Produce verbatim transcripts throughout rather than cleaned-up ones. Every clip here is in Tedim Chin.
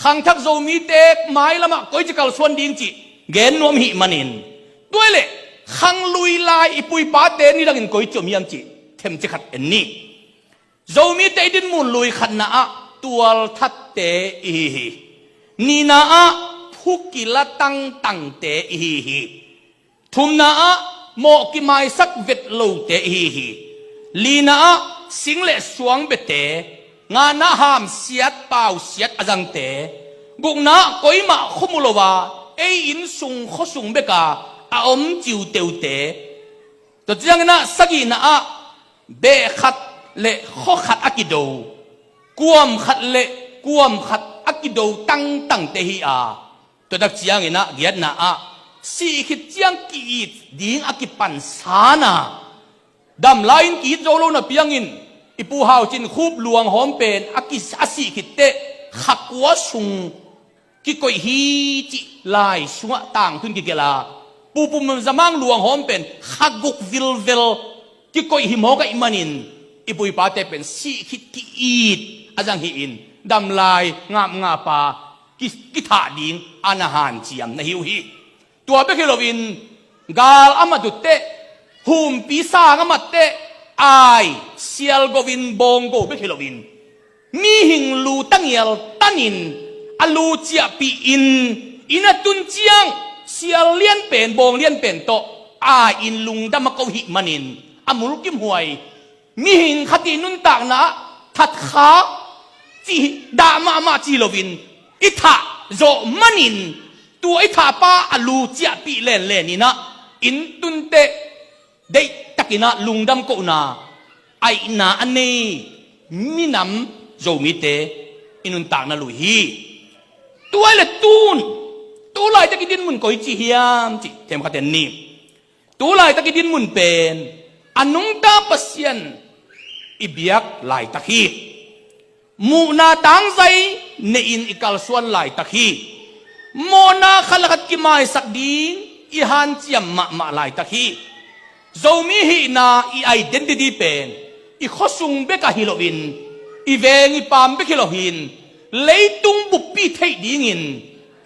khangthak Zomite mailamah koici kalsuan ding cih gen nuam hih manin, tua leh khanglui lai i pu i pate nidangin koici om hiam cih themci khat en ni. Zomite i dinmun lui khatna ah tualthatte ihi hi. Nihna ah phukila tangtangte ihi hi. Thumna ah mawh kimaisak vet lote ihi hi. Lina ah sing le suang bete, ngana hamsiat pausiat a zangte, gukna ah koimah khua mu lo a ei inn sung khuasung beka a om ciuteute, tua ciangin ah sagihna ah beh khat le khua khat a kido, kuam khat le kuam khat a kido tangtangte hi a, tua tak ciangin ah giatna ah sih khit ciang ki-it ding a kipan sana, dam lai-in ki-it zo lo na piangin i Pu Hau Cin Khup luanghawm pen a ki, a sih khit teh kha kua sung kikoih hi cih lai sungah tangtun kigelh a, Pu Pum Za Mang luanghawm pen kha guk vilvel kikoih hi mawk ahih manin i pu i pate pen sih khit ki-it a zang hi-in dam lai ngapngap a ki, kithah ding a na hanciam na hi uh hi. Tua bek hi loin gal a mat uh teh, humpi sang a mat teh, ai sialgo in bawnggo bek hi loin mihing lu tangial tanin a lu ciahpih in, inn a tun ciang sial lianpen bawng lianpen tawh ai-in lungdam a ko hih manin a mulkimhuai mihing khat i nuntakna ah thatkha cih dah mahmah ci loin i thah zawh manin tua i thahpa a lu ciahpih lenlen in ah inn tun teh deihtakin ah lungdam kohna aihna a nei minam Zomite i nuntakna lui hi. Tua le tun tu laitak i dinmun koici hiam cih themkhat en ni. Tu laitak i dinmun pen a nungta Pasian i biak laitak hi. Muhna tangzai nei-in i kalsuan laitak hi. Mawhna khat le khat kimaisak ding i hanciam mahmah laitak hi. Zomi hihna i identity pen i khuasung bek ah hi loin i veng i paam bek hi loin leitung buppi theih dingin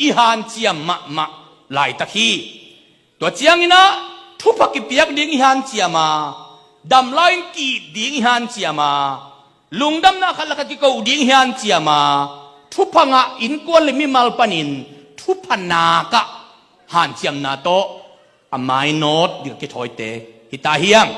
i hanciam mahmah laitak hi. Tua ciangin ah thupha kipiak ding i hanciam a, dam lai-in ki-it ding i hanciam a, lungdamna khat le khat kiko ding i hanciam a, thupha ngah innkuan le mimal panin thupha nak ah hanciamna tawh a mainawt ding a kithawite hi ta hiam?